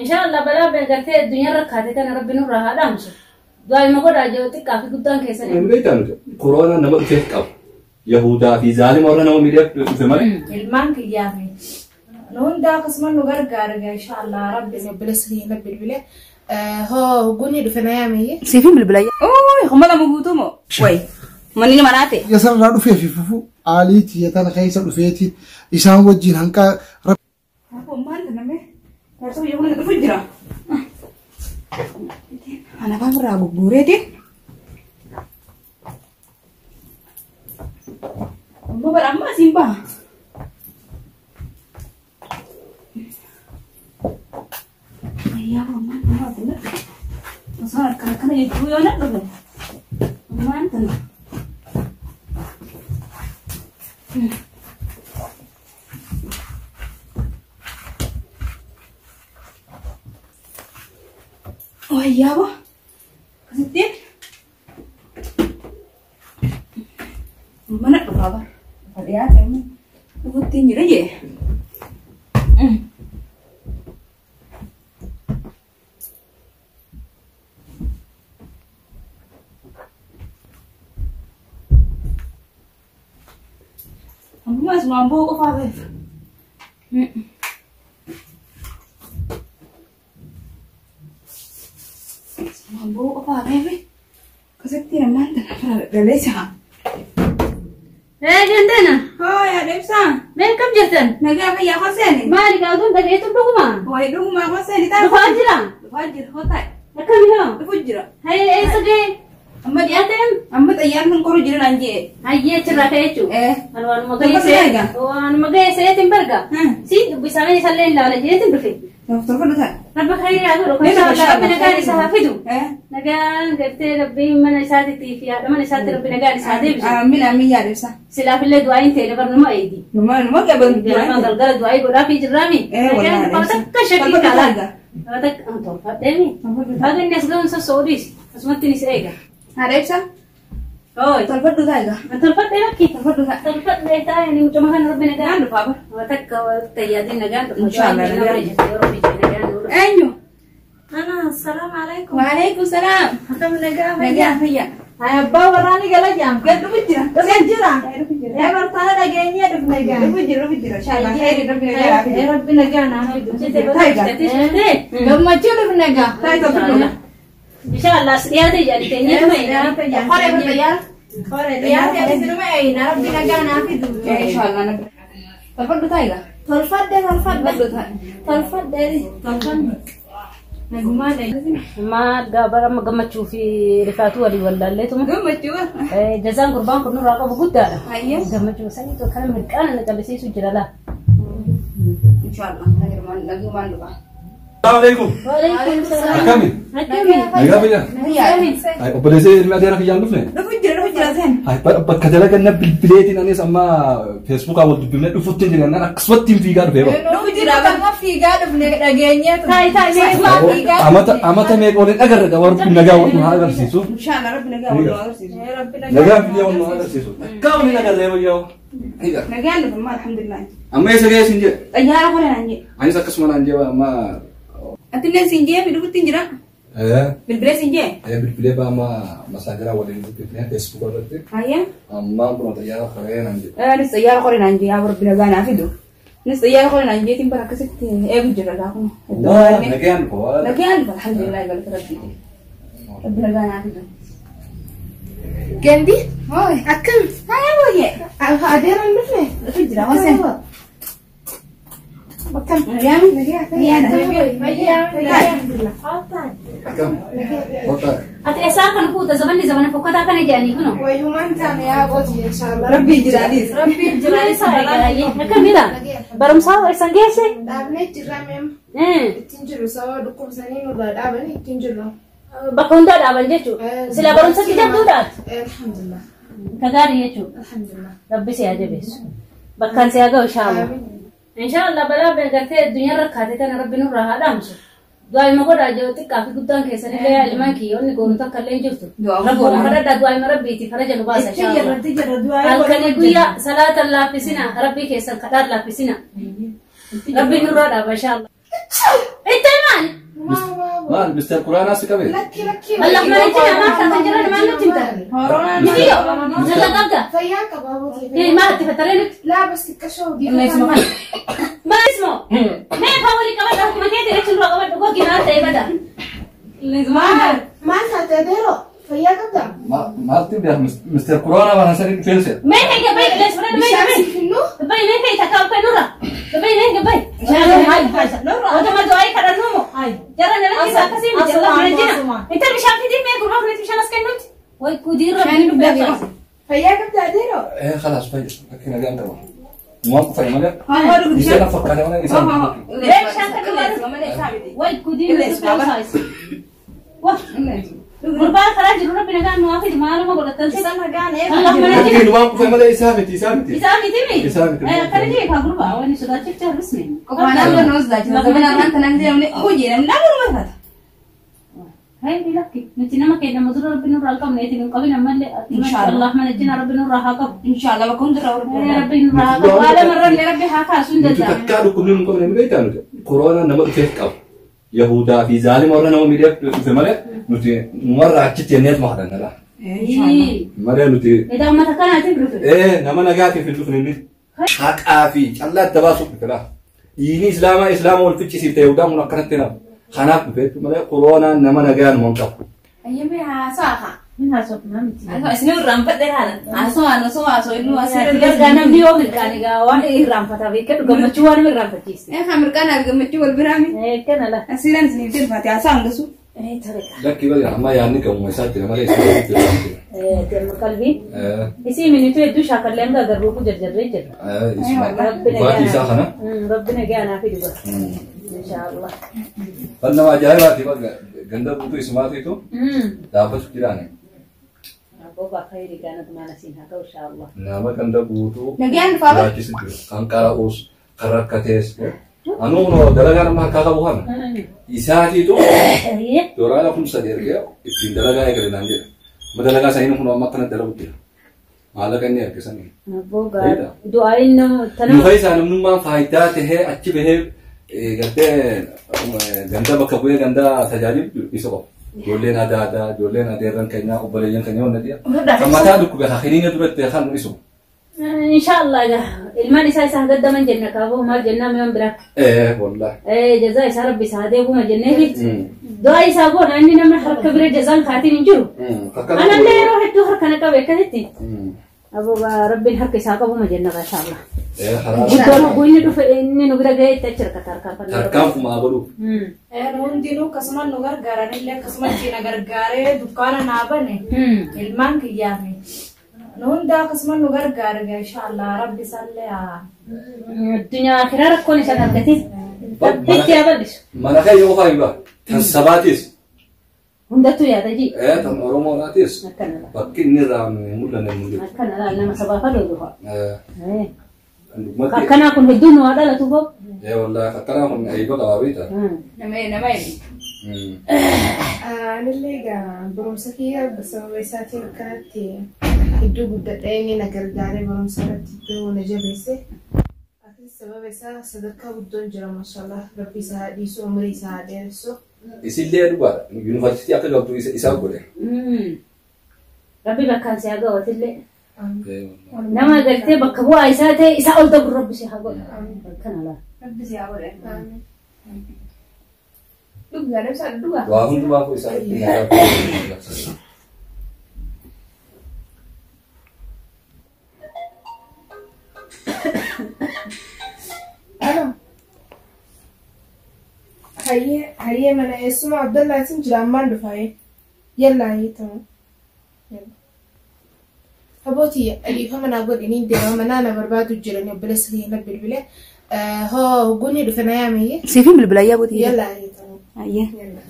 Inshallah balaa gartee addunyaa rakkaate tana rabbi nurraa haa dhaamsu. Du'aayima godhaa jiru xiqqaa fi guddaan keessan. Hin beektan koronaa nama dhufeef qaba. Yahudaa fi zaalima warra nama miidheef dhufe malee. Ilmaan kiyyaa fi nu hundaa akkasuma nu gargaara inshallah rabbi. Obboleessa kiyya na bilbile. Hoo guni dhufe na yaamiyye. Siifin bilbila. Ooy, 2000 guutuu moo? Wayi, manni nama naate. Yasarraa dhufee fi fufuu aalii tiyya tana keessa dhufeeti isaan wajjin hanqa Maal namee? Jaarsa biyya kun dhufu jira. Ana afaan irraa gugguureeti. Amma bara amma asiin baha. Ayyaa ammaan nama addunyaa. Osoo akkana akkana jechuu yoo na dhufe. Ammaan tana. Wayyaa ba. Akkasittiin mana dhufaa bara. Dhufa dhiyaate amma dhufuttiin jira jee. Amma asumaan ba'uu qofaa beef. Asumaan ba'uu qofaa beef. Akkasittiin ammaan tana fira galee sa'a. Ee gandana. Hoo yaa ibsaa. Mee kam jirtan? Nagaa fayyaa koseeni. Maali gaafatuun dhageetu dhuguma? Wayi dhugumaa koseeni ta'a. Dhufaa jira. Dhufaa jira hoo taa'e. Akkami hoo? Dhufu jira. Haye eessa ga'e? Amma Dhiyaateen? Amma xayyaarri kun qoru jira naan jee. Hayyee achirraa ka'e jechuudha. Eh. Ani waanuma Tokko ga'e eega. waanuma ga'e seetiin barga. Hmm. Si dubbisamee isallee hin laala jeetiin dhufe. Tokko dhufa. Rabbi khayrii haa godhu. Ni dhufa, Inshallah rabbi nagaan isa haa fidu. Eh. Nagaan gartee rabbiin mana isaatiitii fi haadha mana isaatti rabbi nagaan isaa deebisu. Amiin amiin yaa ibsaa. Silaafillee du'aayin ta'e dabarnuma eegi. Numa numa qaban. Ganama galgala du'aayii godhaafii jirraami. Eh, wallahi. Nagaan qaba takka shakkii Tokko kaala. dhufa. Qaba takka tolfadheemi. Haga inni as ga'uun sossoodis. Asumatti ni si eega. Haadha ibsaa. Hooy. Tolfadhu ta'a egaa. Tolfadhee lakki. Tolfadhu ta'a. Tolfadhee taa'e ni mucuma kana rabbi nagaan. Nagaan dhufaa bara. Qaba takka tayyaatiin nagaan dhufa. Inshallah, Du'aayin nagaan. ta'e rabbi nagaan dhufa. Eenyu? Ana assalamu alaikum. Waalaikum salaam. Akkam nagaa Nagaa fayyaa. fayyaa. Ay abbaa waraani gala jaam. Gad dhufu jira. Dhufu jira. Dhufu jira. Ee bartaana dhageenyee dhufne gaa. Dhufu jira dhufu jira. Inshallah khayri rabbi nagaa haa Ee fidu. rabbi nagaa naa fidu. Ta'a egaa. Gammachuu dhufne gaa. Ta'a tolfadhu. Inshallah as dhiyaatee jedhani teenyeetuma eega. Qoree bara xayyaara. Qoree dhiyaate isinuma eeyna rabbi nagaa naa fidu. Inshallah nagaa. Tolfadhu ta'a egaa. Tolfadhe tolfadhe. Tolfadhu ta'a. Tolfadhe tolfadhe. Nagumaa dhayi. Maal gaabara amma gammachuu fi rifaatuu walii wallaalleetuma. Gammachuu. Jazaan gurbaan kun nurraa qabu guddaadha. Hayyee. Gammachuu saniitu akkana mirqaana na callisiisu jira laa. Inshallah nagumaan dhufa. Salaamu alaikum. Waalaikum salaam. Akkami? Akkami? Nagaa fayyaa. Fayyaa. Ay obboleessee ilmi adeera kiyyaan dhufne. Dhufu jira dhufu jira seen. Ay bakka dalagan na bilbileetiin anis amma feesbuukaa wal dubbifnee dhufutti hin jiran akkasumatti hin fiigaa dhufee bara. Dhufu jira bara. Amma fiigaa dhufne dhageenyee ture. Taayi taayi mee Fiigaa Amata amata meeqa waliin agarra qaba rabbi nagaa wal nu haa agarsiisu. Inshallah rabbi nagaa wal nu agarsiisu. Rabbi nagaa. Nagaa biyya wal nu haa agarsiisu. Takkaa waliin agarree wayyaa. Nagaan dhufa amma alhamdulillah. Amma eessa ga'ee siin jedhe? Xayyaara qoree naan jee. Anis akkasuma naan jee amma Atillee siin jee fi dhufutti hin jira. Bilbilee siin jee. bilbilee baa amma masaajiraa waliin dubbifnee feesbuukaa irratti. Hayyee. Amma kun xayyaara qoree naan jedhe. Anis xayyaara qoree naan jee yaa rabbi nagaa naa fidu. Anis xayyaara qoree naan jeetiin bara akkasitti eegu jira gaa kun. Waa nagaan dhufa waa. Nagaan dhufa alhamdulillah galata rabbiiti. Rabbi nagaa naa fidu. Gandi. Hooy. Akkam. Hayyee booyyee. Adeeraan dhufne. Dhufu jira hooseen. Akkam. Nagaan. Nagaa fayyaa. Fayyaa. Alhamdulillah. Akkam. Kottaa. Ati eessaa kan fuuta zamanni zamana fokkataa kana jedhanii kunoo. Wayyumaan taane yaa qooti inshallah. Rabbi jiraadis. Rabbi jira. Akkamidha? Barumsaa eessan geesse? Dhaabnee jirra meem. Ittiin jiru sababa dhukkubsanii nurraa dhaabanii ittiin jirru. Bakka hundaa dhaaban jechuudha. Silaa barumsatti jabduudhaati. Alhamdulillah. Ka gaarii jechuudha. Alhamdulillah. Rabbi si haa jabeessu. Bakkaan si haa ga'u inshallah. Inshallah balaa gartee addunyaa rakkaate tana rabbi nurraa haa dhaamsu. Du'aayima godhaa jiru xiqqaa fi guddaan keessanillee yaa ilmaan kiyyoonni goonu takka illee hin jirtu. Du'aa Rabbi godhaa. kadhadhaa du'aayima rabbiiti faraja nu baasa Itti inshallah. jirra itti jirra du'aa Halkanii guyyaa salaatan laaffisina rabbii keessan kadhaan laaffisina. Rabbi nurraa dhaaba inshallah. Itti himaan Maal Mister Quraanaa si qabe? Lakki lakki. Allah mana jira maal taatan jiran maal nutti himta? Mitiyo nagaa qabda? Fayyaa qaba abbootii. Ee maal itti fattaree nuti? Laa bas xiqqashoo Qilleensuma kana. Maal ismoo? Mee faa walii qabadha akkuma keetii jechuun dura qabadhu gogi maal ta'e bada? Qilleensuma kana. Maal taate adeeroo? Fayyaa qabda? Maaltu beeka Mister Quraanaa waan sanii dhufeense. Mee kee gabay qilleensuma fudhadhu mee Bishaan gabay. siif hinnu? Gabay mee kee takka uffee nurra. Gabay mee gabay. Nurra. Otuma du'aa kadhannu moo? Jara nalatti akkasii miti Allah mana jira. Inta bishaan fidii mee gurbaa kanatti bishaan as kennuuti. Way kudiirra Bishaan dhuguu. Fayyaa qabda adeeroo? Eh خلاص fayya. Lakki nagaan qaba. Waan qufay malee. Haa dhugu Isa bishaan. na fakkaate malee isaan. Mee bishaan kan Qilleensuma malee isaa miti. Way kudiirra Qilleensuma bara. Wah. Gurbaa karaa jiru rabbi nagaan nu haa fidu maaluma godhatan si. Isaan nagaan ee. Allah mana jira. Lakki waan qufay malee isaa miti isaa miti. Isaa miti mi? Isaa miti. Akkana jee kaa gurbaa waan sodaachifte har'isne. Qofaan amma nu sodaachisa. Zamana ammaan tanaan jedhamne hojii namni nama fata. Hai lakki nuti nama keenya nama dura rabbi nurraa hin qabne itti hin qabin ammallee Inshallah. Allah mana jina rabbi nurraa haa qabu. Inshallah bakka hundarraa warra. Rabbi nurraa haa qabu. Haala marrallee rabbi haa kaasu hin Nuti danda'amu. takkaa dhukkubni nu qabne ni beektaa nuti. Koronaan nama dhufeef qaba. Yahudaa fi zaalima warra nama miidheef dhufe malee nuti numarraa achitti jenneetuma kadhanna laa. Malee nuti Edaa uummata kanaatiif dhufe. Nama nagaatiif hin dhufne inni. Haqaa fi callaa adda baasuuf dhufe laa. Diinii islaamaa islaama wal ficcisiifte Yahudaan kun akkanatti nama. Kanaaf dhufe malee koronaan nama nagaa nu hin qabu. Ayyamee haasaa haa. Min haasofnaa miti. Isin irraanfadhe haala. Haasoo haasoo haasoo inni asirra Gargaa namni yoo mirqaan egaa waan irraanfataa beekadhu gammachuu waan nama irraanfachiiste. Eh mirqaan gammachuu wal biraa mi. Kana la. Asirraan isiniif deemfaate haasaa hangasu. Tole. Lakki bari amma yaadni qabuma isaatti malee isaatti jira. Damma qalbii. Isii minitu hedduu shaakallee hanga agarruufu jarjarree jirra. Isuma. Rabbi Dhugaatii isaa kana. Rabbi nagaa naa fidu bara. Inshaallah. Bal nama ajaa'ibaati bakka ganda guutuu isumaatiitu dhaabbatu jiraani. Abbaa khayri gaana maana siin haa ta'u inshaallah. Nama ganda guutuu Nagaan dhufaa bara. jiraachisu jiru. Kan qara'uus, kan rakkatees. Anuu kunoo dalagaa nama harkaa qabu kana. Isaatiitu doolaara 3000 ergee ittiin dalagaa eegale naan jedha. Amma dalagaa isaanii kunoo amma akkana dalagu jira. Maallaqa inni erge sanii. Abbaa du'aa inni Nu tanama. keessaa namnummaan faayidaa tahee achi bahee gartee ganda bakka bu'ee ganda tajaajilu isa qofa. Ijoolleen aadaa aadaa, ijoolleen adeerran keenyaa, obboleeyyan keenyaa wanna dhiya. Kan mataa dhukkube hiriina duratti kan isu. Inshaallah egaa ilmaan isaa isaan gaddaman jenna kaaboo maal jennaa mi'oon biraa. Wallahi. Jazaa isaa rabbi isaa deebuma jenneefi. Du'aa isaa goona inni nama harka bira jazaan kaatiin hin jiru. Anallee yeroo hedduu harka na qabe akkasitti. Aboo rabbiin harka isaa qabuma jenna inshaallah. Haraara. Guddoon hogguu inni dhufe inni nu bira ga'ee itti achi harkata harkaan fannoo. Tarkaanfumaa godhu. Hundinuu akkasuma nu gargaaranillee akkasuma na gargaaree dukkaana naa bane ilmaan kiyyaafi. Nu hundaa akkasuma nu gargaare inshaallah rabbi isaallee haa. Addunyaa akhiraa rakkoon isaan argatin. Rabbitti haa bal'isu. Mana kee yoo faayiba tan sabaatis Hundattuu yaada ji. Tan Oromoodhaatis Akkana laal. bakki inni irraa mul'anne mul'atu. Akkana laal nama sabaaf aduu dhufa. Dhugumatti Akkanaa kun hedduun nu haa dhalatu boo. Wallahi akkanaa kun eebba qabaa beektaa. Nama nama eegi. Anillee egaa barumsa kiyya sababa isaatiin akkanatti hedduu guddadhee inni na gargaaree barumsa irratti iddoo na jabeesse. Akkas sababa isaa sadarkaa guddoon jira mashallah rabbi isaa haa dhiisu umurii isaa haa dheeressu. Isillee dhugaadha. Yuunivarsiitii akka galtu isaa godhe. Rabbi bakkaan si haa ga'ootillee. Nama gartee bakka bu'aa isaa ta'e isaa ol dabru rabbi si haa godhu. Akkana laal. Rabbi si haa godhe. Dhugaa dabsaa dhugaa. Waa hundumaa isaa itti nagaa. Alo. Hayyee hayyee mana eessuma Abdallaatiin jira ammaan dhufa yallaa hayyee ta'u. Abbootii dhiifama naa godhi niin deema manaa na barbaadu jirani obboleessa kiyya na bilbile. Hoo hogguun dhufe na yaamiyye. Siifin bilbila yaa bootii. Yallaa hayyee ta'u. Ayyee.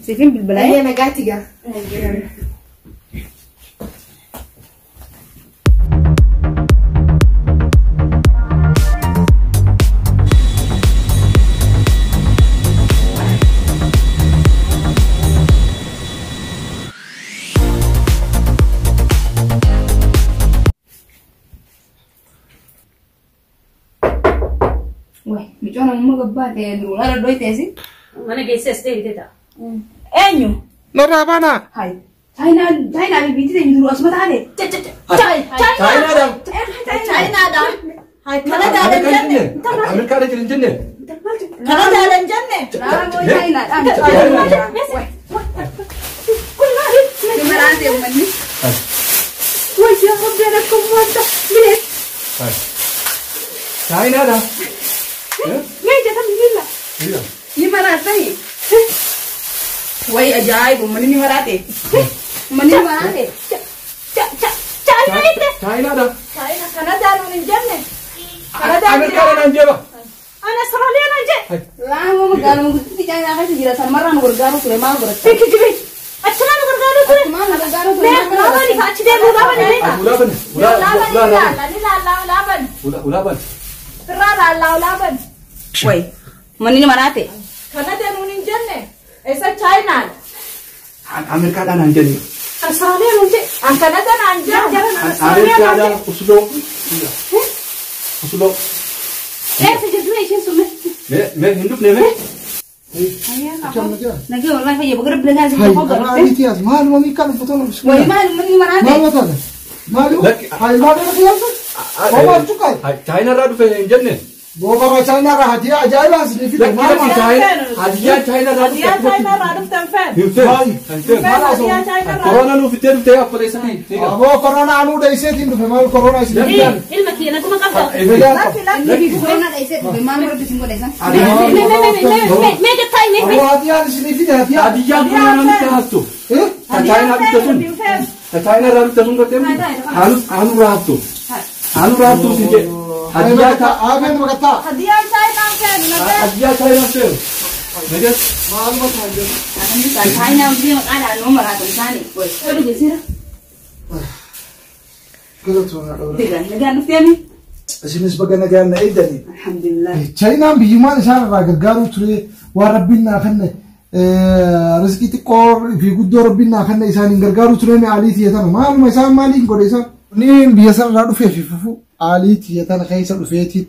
Siifin bilbila. Hayyee nagaatti gaa. Wai, micoon amma gabbaate duraa dhodhoo teessi. Mana keessa as deebitee ta'a. Eenyu? Narraa baanaa. Hai. Chaayinaa Chaayinaa biyyi teenya jiru asuma taate. Chaayinaadhaan. Chaayinaadhaan. Kanadaadhaan jenne. Ameerikaadhaan jiran jenne. Kanadaadhaan jenne. Laamoo Chaayinaadhaan. Ni maraate uummanni. Wayyaa rabbi akkam wanta. Mee Chaayinaadhaan. mee jedhan billa. Ni maraate. Wayi ajaa'iba uummanni ni maraate. Uummanni ni maraate. Chaayinaa jette. Chaayinaadhaan. Chaayina Kanadaadhaan hin jenne. Kanadaan Ameerikaadhaan jeeba. Ana Austraaliyaan jee. Laamoo magaaluma gudditti Chaayinaa keessa jira sanumarraa nu gargaaru ture maal godhatta? Beeki jibi. Achumaan nu gargaaruu ture. Achumaan nu gargaaruu ture Mee maal godhatta? laabani ka achi deemuu laabani beeka. Ulaa bane. Ulaa Laaban ulaa ilaalla ni laallaa laaban. ulaa bane. Firraa laallaa laaban. Wayi uummanni ni maraate. Kanadaan hin jenne. Eessa Chaayinaadha? Ameerikaadhaan hin jenne. Austraaliyaan jee. An Kanadaan hin jenne. Ameerikaadhaan usuloo. Usuloo. Eessa jirtu isheen sun mee? Mee mee hin dhufne mee? Akkam nagaa? Nagee wallahi fayya baga rabbi nagaa Hai, isin qofa arraa godhatte. aliitii as maaluma miikaa dhufu tolu Wayi bismillah. maal uummanni ni maraate? Maal mataadha? Maali? Lakki. Hai, maal irra qiyaasa? Homaa tuqaa? Chaayinaarraa dhufe hin jenne. Boobarra Chaayinaarraa hadiyaa ajaa'ibaa isinii fide. Lakki Maal lakki maal? Chaayinaa hadiyaa Chaayinaarraa Hadiyaa dhufte. Chaayinaarraa dhuftan feene. Hin feene. Maali? Hin feene. Hadiyaa Chaayinaarraa. Koronaa nuuf ittee dhuftee obboleessanii. Aboo koronaa anuu dheeyseetiin dhufe maal koronaa isinii fidaan? Ilma kiyya naguma qabda. Lakki lakki. Koronaa dheessee dhufe maal rabbi isin godhe isaan? Mee mee mee mee mee mee jettaa mee mee. Aboo hadiyaan isinii fide hadiyaa. Hadiyyaan koronaa nutti haastu. Eh? Chaayinaa dhufte sun. Chaayinaarraa dhufte sun gartee haanuu raaftu. Haanuu raaftu si jedhe. Hadiyaa Aabeen maqataa. Hadiyaa Chaayinaan feene nagee. hadiyaa Chaayinaa feenu. Nagees. Maal mataa jedhu? Chaayinaa hojii maqaa naannoo maraatu isaanii. Wayi dhuge seera. Galatoon dhoora. Diga nagaan dhufteemi. Isinis baga nagaan na eegdanii. Alhamdulillah. Chaayinaan biyyummaan isaan irraa gargaaruu ture waan rabbiin naa kenne rizqii xiqqoo fi guddoo rabbiin naa kenne isaaniin gargaaruu ture mi aalii tiyya tana maaluma isaan maaliin godhe isaan. Ni biyya sana irraa dhufee fi fufu aalii tiyya tana keessa dhufeeti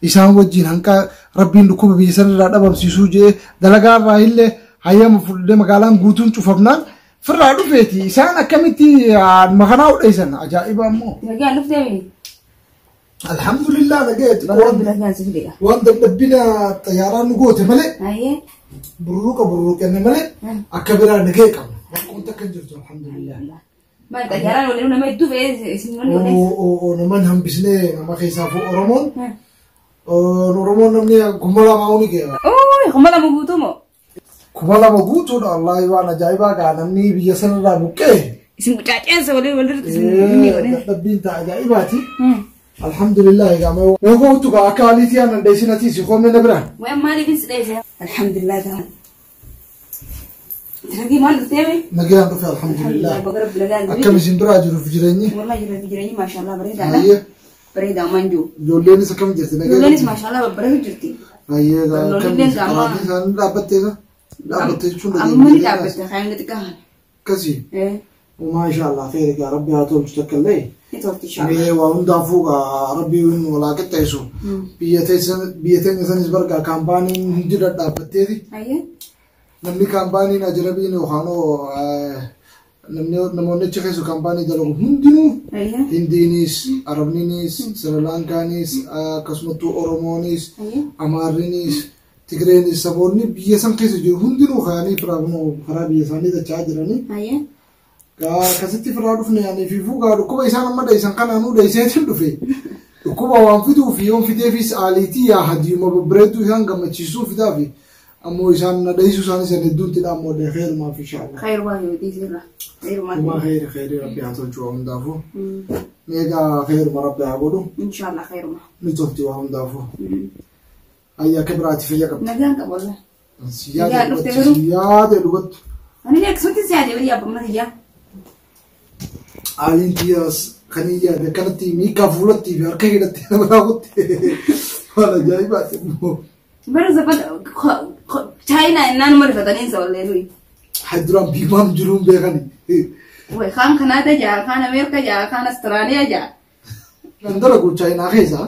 isaan wajjin hanqa rabbiin dhukkuba biyya sana irraa dhabamsiisuu jee dalagaa irraa illee hayyama fudhee magaalaan guutuun cufamnaan firraa dhufeeti isaan akkamitti makanaa hodheessan ajaa'iba ammoo. Nagaan dhufteemi. Alhamdulillah nagayeeti. Baga rabbi nagaan si fide. Waan dadhabbina xayyaaraan nu goote malee Ayyee. burruuqa burruuqenne malee akka biraa nagee qabna. Rakkoon takka hin jirtu alhamdulillah. Maal xayyaaraan waliin nama hedduu fe'ee isin wanni godhe. Naman hambisnee nama keessaafuu Oromoon Oromoon namni 2000 ni ga'e. Ooyi 2000 guutuu moo? 2000 guutuudha wallaahi waan ajaa'ibaa gaa namni biyya sanarraa buqqee. Isin qucaaceensa waliin walirratti isin inni godhe. Dadhabbiin ta'a ajaa'ibaati. Alhamdulillah egaa mee kootu gaa akka aliitii aannan dheesinatii si koomne na biraan. Wayi maaliif si dheesse? Alhamdulillah ta'ala. Dargii maal dhufteemi? Nagaan dhufe alhamdulillah. Baga rabbi nagaan Akkam isin biraa jiruuf jireenyi? Wallahi jiruuf jireenyi maashaallah bareedaadha. Ayyee. Bareedaa manjuu. Ijoolleenis akkam jirti nagaa? Ijoolleenis maashaallah babbareedu jirti. Ayyee akkam Ijoolleen jirti? gaama. Karaa isaanii dhaabbattee isa? Dhaabbattee jechuun Amma ni dhaabbatte kaayaan xiqqaa. Akkasii. Maashaallah khayri gaa rabbi haa tolchu takka illee. Ni tolti inshallah. Mee waa hundaafuu gaa rabbi walaa qixxeessu. Biyya teenya sanis bargaa kaampaaniin hundi dhadhaabbatteeti. Ayyee. Namni kaampaaniin ajnabiin yookaan namni namoonni achi keessa kaampaanii dalagu hundinuu Ayyee. Hindiinis, Arabniinis, Sirilaankaanis, akkasumattuu Oromoonis, Amaarriinis, Tigreenis saboonni biyya san keessa jiru hundinuu ka'anii karaa biyya isaanii dachaa jiranii. Ayyee. Gaa akkasitti firaa dhufne ani fiifuu gaa dhukkuba isaan amma dheessan kanaanuu dheesseetiin dhufe. Dhukkuba waan fiduuf yoon fideefis aaliitii yaa hadiyuma babbareedduu isaan gammachiisuu fidaafi ammoo isaan na dheessuu isaanis hedduutti ammoo khayrumaaf inshaallah. Khayr waa yoo dhiisirra. Khayrumaa. Kuma khayri khayri rabbi haa tolchu waa hundaafuu. Meegaa khayruma rabbi haa godhu Inshallah khayruma. ni tolti waa hundaafuu. Ayya akka biraatti fayya qabdi. Nagaan qaba wallahi. Si yaade Nagaan dhufte dhugattu garuu. si yaade dhugattu. Ani akkasumatti si yaade bari abbaa mana kiyyaa. Aaliin tiyyaas kan hin yaade akkanatti miikaa fuulattii fi harka hidhattee nama raawwatte waan ajaa'ibaati immoo. Bara zafan Chaayinaa innaan marifatanii isa wallee nuyi. Hay duraan biimaan jiruun beekani. Wayi kaan Kanaadaa jaa kaan Ameerikaa jaa kaan Austraaliyaa jaa. Kan dalagu Chaayinaa keessa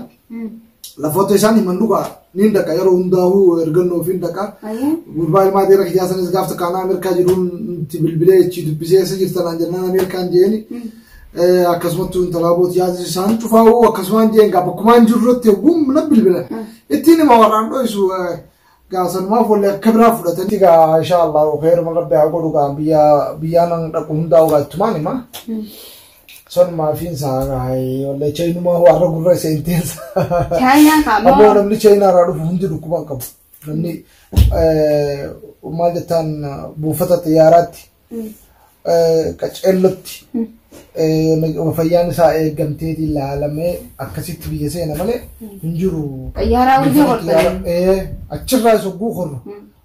Lafoota isaan himan dhugaa niin dhaqa yeroo hundaa'uu ergannoo ofiin dhaqa. Gurbaa ilmaa dhiira kiyyaa sanis gaaf takka anaa Ameerikaa jiruun itti bilbilee ichi dubbisee eessa jirta naan jennaan Ameerikaan jeeni. Akkasumatti intalaa bootii yaadis isaan cufaa'uu akkasumaan jeen gaa bakkumaan jirrutti hogguu na bilbila. Ittiin hima warraan dho'isu gaasanumaaf wallee akka biraa fudhatanii. Gaa inshaallah kheeruma rabbi haa godhu gaa biyya biyyaan dhaqu hundaa'u gaa ittumaan hima. Sanumaa fi isaa wallee chayinumaa warra gurra seenteensa. Chaayinaa Ammoo kaamoo. namni chaayinaa irraa dhufu hundi dhukkuba hin qabu. Namni maal jettaan buufata xiyyaaraatti qaceellotti fayyaan isaa eegamteeti ilaalamee akkasitti biyya seena malee hin jiru. Xayyaaraa hojii hortanii. Achirraa isa hogguu horru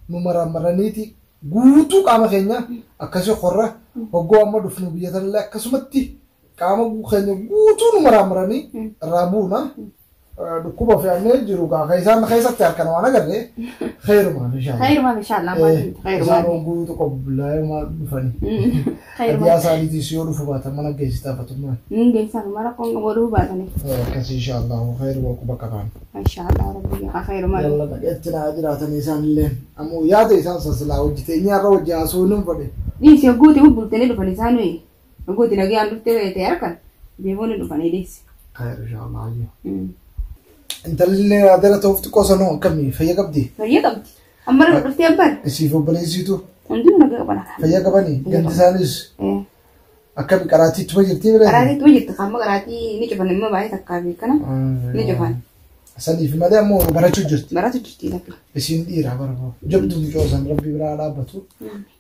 nu maramaraniiti guutuu qaama keenya akkasii horra hogguu amma dhufnu biyya tanallee akkasumatti qaama keenya guutuu nu maramaranii irraa buuna. Dhukkuba fe'annee jiru gaa isaan keessatti harkan waan agarre khayrumaan inshallah. Khayrumaa inshallah maal Isaan khayrumaa. hogguu tokko billaayee dhufanii. Khayrumaa. Hadiyaa isaaniitiis yoo dhufu baatan mana geessitaa fatummaan. Niin geessan mara kun godhuu baatanii. Akkasii inshallah khayruma quba qabaan. Inshallah rabbi haa khayrumaa. Yalla dhaqeetti naa jiraatanii isaan illee ammoo yaada isaan sasilaa hojjetee nyaarra hojii haasoo nan fadhe. Dhiisi hogguuti bultanii dhufan isaan nuyi. Hogguuti nagaan dhuftee ta'e harkan beekoonni dhufanii dhiisi. Khayr inshallah hayyuu. Intalli illee adeera ta'uuf xiqqoo sanoo akkamii fayya qabdi? Fayya qabdi. Amma irra dhuftee abbaan Isiif obboleessitu hundinuu nagaa qaban akka. fayya qabanii ganti isaanis akkami qaraatii ittuma jirtii bira? Qaraatii tuma jirti amma qaraatii ni cufan immoo baay'ee takkaa fi kana ni cufan. Saniif malee ammoo barachuu jirti. Baratu jirti lakka. Isiin dhiiraa bara jabduu mucoo san rabbi biraa dhaabbatu.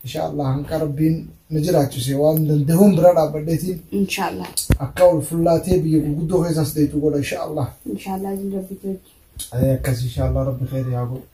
Inshaallah hanqa rabbiin na jiraachise waan danda'uun bira dhaabbadheetiin Inshallah. akka ol fullaatee biyya gurguddoo keessaas deetu godha inshaallah. Inshallah jin rabbi tolchi. Akkas inshaallah rabbi khayri haa godhu.